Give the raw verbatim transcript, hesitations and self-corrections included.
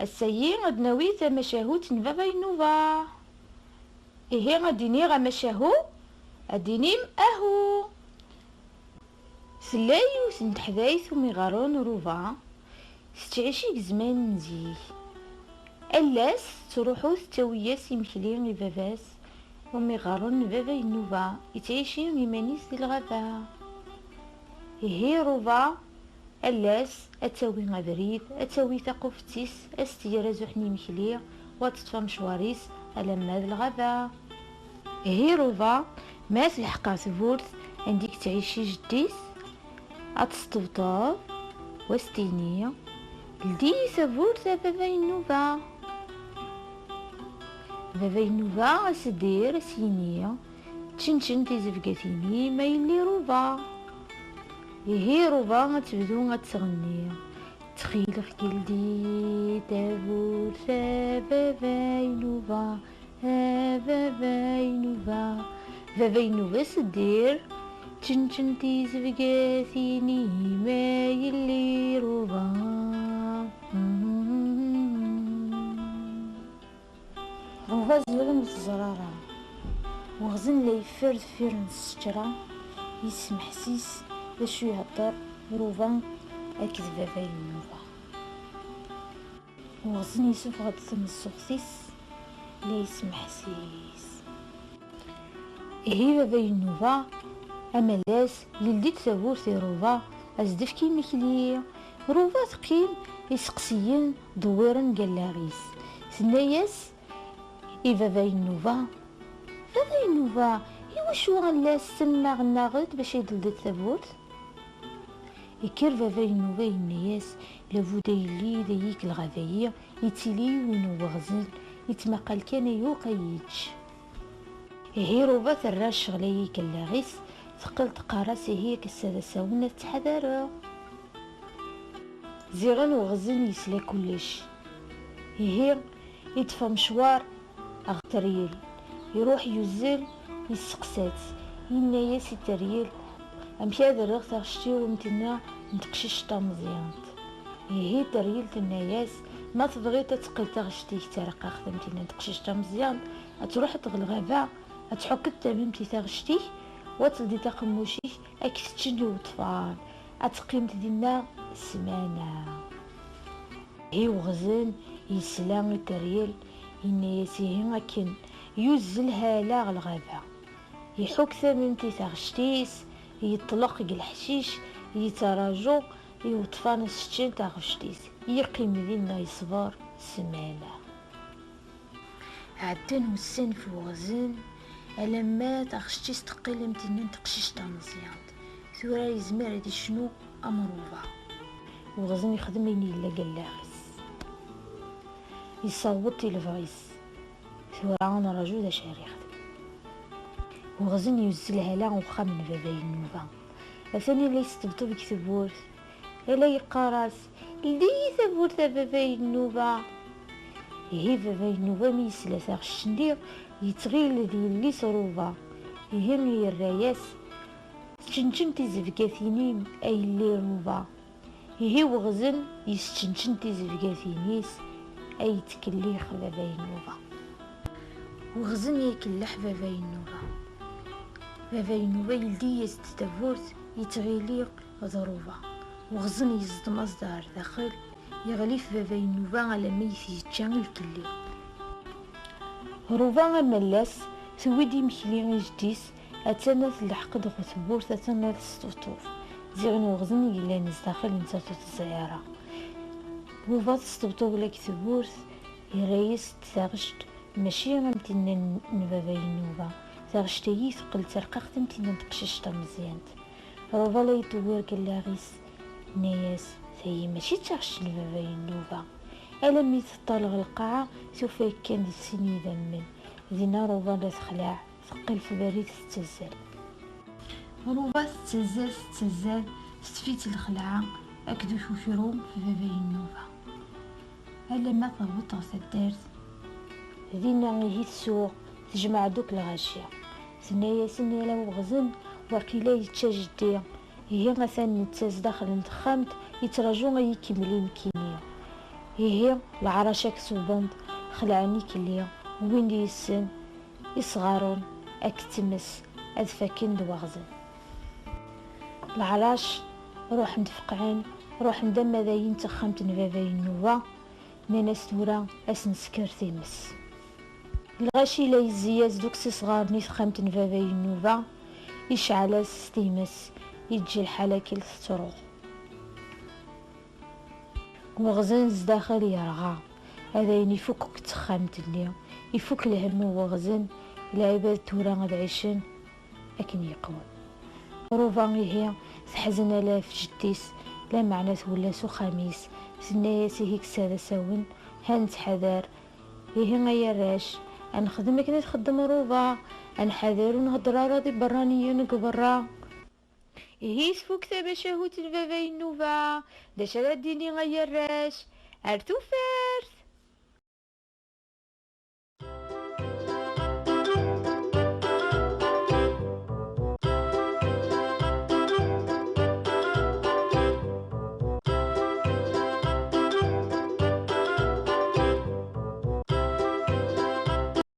Ass-agi ad d-nawi tamacahut n baba Inuba. Ihi ad d-iniɣ amacahu, ad d-tinim ahu. Tella yiwet n teḥdayt umi ɣɣaren Ruba, tettɛici deg zzman n zik. Allas tettruḥu tettawi-yas imekli i baba-s umi ɣɣaren baba Inuba, yettɛici iman-is di lɣaba. Ihi Ruba, allas ad tawi abrid, ad tawi taquft-is, ad s-tger azuḥ n imekli, u ad teṭṭef amecwar-is alamma d lɣaba. Ihi Ruba, ma telḥeq ɣer tewwurt anda i yettɛici jeddi-s, ad tesṭebṭeb, u ad s-tini: "Ldi tawwurt a baba Inuba." Baba Inuba ad s-d-irr, ad s-yini: "Ččenčen tizebgatin-im a yelli Ruba." Ihi Ruba ad tebdu ad tɣenni: "Ttxil-k ldi tawwurt a baba Inuba, a baba Inuba." Baba Inuba ad s-d-irr: "Ččenčen tizebgatin-im a yelli Ruba." Ruba ziɣen ur teẓri ara. Weɣzen la yeffer deffir n ssečra, yesmeḥsis d acu ihedder Ruba akked baba Inuba. Weɣzen yessufeɣ-d tameṣṣuɣt-is, la yesmeḥsis. Ihi baba Inuba, amalas, yeldi-d tawwurt i Ruba, ad s-d-tefk imekli. Ruba teqqim, iseqsiyen dewwiren deg allaɣ-is. Tenna-yas i baba Inuba: "Baba Inuba, iwacu allas ttemmaɣen-aɣ-d bac ay d-teldiḍ tawwurt?" Ikker baba Inuba yenna-yas: "Labud a yelli d ayik lɣaba-yi, yettili win n weɣzen, yettmaqal kan ayuq ay yečč." Ihi Ruba terra ccɣel-agi deg allaɣ-is, teqqel teqqar-as: "Ihi ass-a d asawen ad ttḥadareɣ." Ziɣen weɣzen yesla kullec. Ihi iṭṭef amecwar ɣer teryel, iruḥ yuzzel, yesteqsa-tt, yenna-yas i teryel: "Amek ad rreɣ taɣect-iw am tinna n teqcict tameẓyant?" Ihi teryel tenna-yas: "Ma tebɣiḍ ad teqqel taɣect-ik d tarqaqt am tinna n teqcict tameẓyant, ad truḥeḍ ɣer lɣaba, ad tḥukkeḍ tamemt i taɣect-ik, u ad teldiḍ aqemmuc-ik, ad k-t-ččen iweṭfan, ad teqqimeḍ dinna ssmana." Ihi weɣzen yesla i teryel, yenna-yas: "Ihi akken." Yuzzel hala ɣer lɣaba, iḥuk tamemt i taɣect-is, yeṭleq deg leḥcic, yettraju iweṭfan ad s-ččen taɣect-is, yeqqim dinna yeṣber ssmana. Ɛeddan wussan f weɣzen, alamma taɣect-is teqqel am tinna n teqcict tameẓyant. Tura yezmer ad icnu am Ruba. Weɣzen yexdem ayen yella deg allaɣ-is. Yessaweḍ i lebɣi-s. Tura ad nraju d acu ara yexdem. Weɣzen yuzzel hala uxxam n baba Inuba. Atan yella yesṭebṭeb deg tewwurt. Ala yeqqar-as: "Ldi-yi tawwurt a baba Inuba." Ihi baba Inuba mi yesla taɣect-nni, yettɣil d yelli-s Ruba. Ihi yerra-yas: "Teččenčen tizebgatin-im a yelli Ruba." Ihi weɣzen yesčenčen tizebgatin-is, ay yettkellix baba Inuba. Weɣzen yekelleḥ baba Inuba. Baba Inuba yeldi-yas-d tawwurt, yettɣili d Ruba. Weɣzen yeẓdem-as-d ɣer daxel, yeɣlif baba Inuba alamma i t-yečča i lkelli. Ruba amallas, tewwi-d imekli i jeddi-s, attan la tleḥq-d ɣer tewwurt, attan la tesṭebṭub. Ziɣen weɣzen i yellan zdaxel, nettat ur teẓri ara. Ruba tesṭebṭub la deg tewwurt, yerra-yas-d taɣect mačči am tinna n, n baba Inuba. Taɣect-agi teqqel d tarqaqt am tinna n teqcict tameẓyant. Ruba la yettewwir deg allaɣ-is, yenna-yas: "Tayi mačči d taɣect n baba Inuba." Alammi teṭṭal ɣer lqaɛa, tufa kan d sin yidammen. Dinna Ruba la texlaɛ, teqqel tberrit tettazzal. Ruba tettazzal, tettazzal, teṭṭef-itt lxelɛa akked ukukru f baba Inuba. Alamma tewweḍ ɣer taddart, dinna ihi tsuɣ, tejmeɛ-d akk lɣaci. Tenna-yasen: "Yal aweɣzen waqila yečča jeddi, ihi atan netta zdaxel n texxamt, yettraǧu ad ikemmel i nekkini." Ihi, leɛrac ad k-ṣubben, xelɛen ikelli, wwin-d yes-sen isɣaren, ad k-tmes, ad fakken d waɣzen. Leɛrac ruḥen-d feqɛen, ruḥen-d ama d ayen n texxamt n baba Yennuba, nnan-as tura ad s-nesker times. Lɣaci la yezzi-as-d akk s isɣaren i texxamt n baba Yennuba, icɛel-as s times, yeǧǧa lḥal akk tettruɣ. Weɣzen zdaxel yerɣa, adayen ifuk akk texxamt-nni, ifuk lhemm n weɣzen, lɛibad tura ad ɛicen akken yeqwem. Ruba ihi teḥzen ala ɣef jeddi-s, lameɛna twella s uxxam-is, tenna-yas ihi kkes ad asawen, ha nettḥadar, ihi ay arrac, ad nexdem akken i txeddem Ruba, ad nḥader ur nhedder ara d iberraniyen deg berra. Ihi tfuk tamacahut n baba Yennuba, d acu ara d-tini ay arrac? Ar tufart!